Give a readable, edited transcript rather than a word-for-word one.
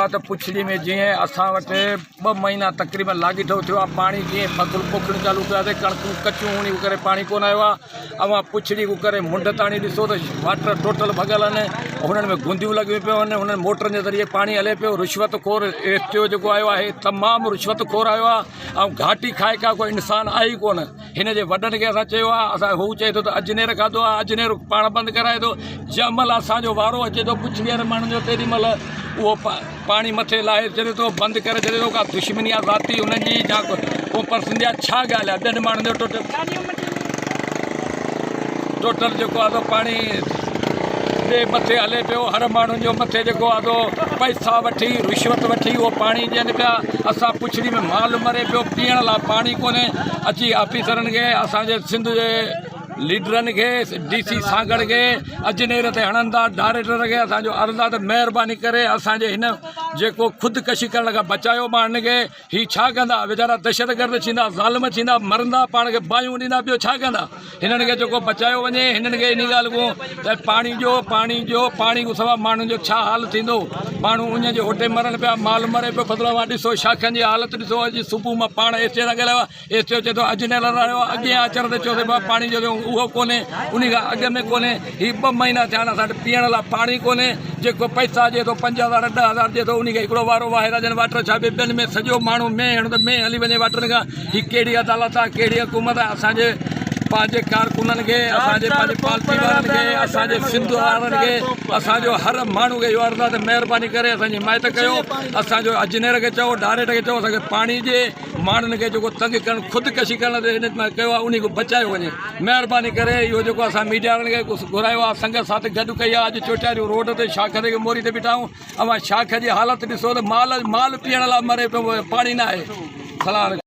آهي ته پڇڙي ۾ جيئن اسان وٽ ٻه مهينا تقريبن لاڳيتو ٿيو آهي پاڻي جيئن فصل پوکڻ چالو ڪياسي ڪڻڪون ڪچيون هئڻ جي ڪري پاڻي ڪونه آيو آهي اوهان پڇڙي کان ڪري منڍ تاڻي ڏسو ته واٽر ٽوٽل ڀڳل آهن هنن ۾ گونديون لڳيون پيون آهن هنن موٽرن جي ذريعي پاڻي هلي پيو رشوت خور ايس ٽي او جيڪو آيو آهي تمام رشوت خور آيو آهي ۽ گهاٽي کائي کان ڪو انسان آهي ئي ڪونه هن جي وڏن کي اسان چيو آهي اسان هو چئي ٿو ته اجنير کاڌو آهي اجنير پاڻ بند ڪرائي ٿو جنهن مهل اسان جو وارو اچي ٿو پڇڙي وارن ماڻهن جو تيڏي مهل اهو پاڻي مٿي لاهي ڇڏي ٿو بند ڪري ڇڏي ٿو ڪا دشمني آهي ذاتي انهن جي يا ڪو پرسن جي آهي ڇا ڳالهه آهي ٻين ماڻهن جو ٽوٽل ٽوٽل جيڪو آهي سو پاڻي ٻئي مٿي هلي پيو هر ماڻهن جو مٿي جيڪو آهي سو پئسا وٺي رشوت وٺي اهو پاڻي ڏين پيا اسان پڇڙي ۾ مال مري پيو پيئڻ لاء پاڻي ڪونهي اچي آفيسرن کي اسانجي سنڌ جي ليڊرن کي ڊي سي سانگهڙ کي اجنير تي هڻن ٿا ڊائريڪٽر کي اسانجو عرض آهي ته مهرباني ڪري اسانجي هن جيڪو خودڪشي ڪرڻ کان بچايو ماڻهن کي هي ڇا ڪندا ويچارا دهشتگرد ٿيندا ظالم ٿيندا مرندا پاڻ کي باهيون ڏيندا ٻيو ڇا ڪندا هنن کي جيڪو بچايو وڃي هنن کي انهي ڳالهه کان ته پاڻي ڏيو پاڻي ڏيو پاڻي کان سوا ماڻهن جو ڇا حال ٿيندو ماڻهو اڃ جي هوٽي مرن پيا مال مري پيو فضل اوهان ڏسو شاخن جي حالت ڏسو اڄ صبح مان پاڻ ايس ٽي سان ڳالهايو ايس ٽي چئي ٿو اڄ نه لڙايو اڳئين آچر تي چيو بابا پاڻي جو اهو ڪونهي انهي کان اڳ ۾ ڪونهي هي ٻه مهينا ٿيا آهن اسان وٽ پيئڻ لاء پاڻي ڪونهي جيڪو پئسا ڏئي ٿو 5000 10000 ڏئي ٿو انهي کي هڪڙو وارو واهي ٿا ڏين واٽر ڇا ٻين ۾ سڄو ماڻهو مينهن هڻو ته مينهن هلي وڃي واٽرن کان هي ڪهڙي عدالت آهي ڪهڙي حڪومت آهي اسان جي پنهنجي ڪارڪنن کي اسان جي پنهنجي پالٽي وارن کي اسان جي سنڌ وارن کي اسان جو هر ماڻهو کي اهو عرض آهي ته مهرباني ڪري اسان جي حمايت ڪيو اسان جو اجنير کي چئو ڊائريڪٽر کي چئو اسان کي پاڻي ڏي ماڻهن کي جيڪو تنگ ڪرڻ خودڪشي ڪرڻ تي هن ڪيو آهي انهي کي بچايو وڃي مهرباني ڪري اهو جيڪو اسان ميڊيا وارن کي گهرايو آهي سنگت ساٿ گڏ ڪئي آهي اڄ چوٽياريون روڊ تي شاخ تي موري تي بيٺا آهيون اوهان شاخ جي حالت ڏسو ته مال مال پيئڻ لاء مري پيو پاڻي نه آهي سلام عليڪم.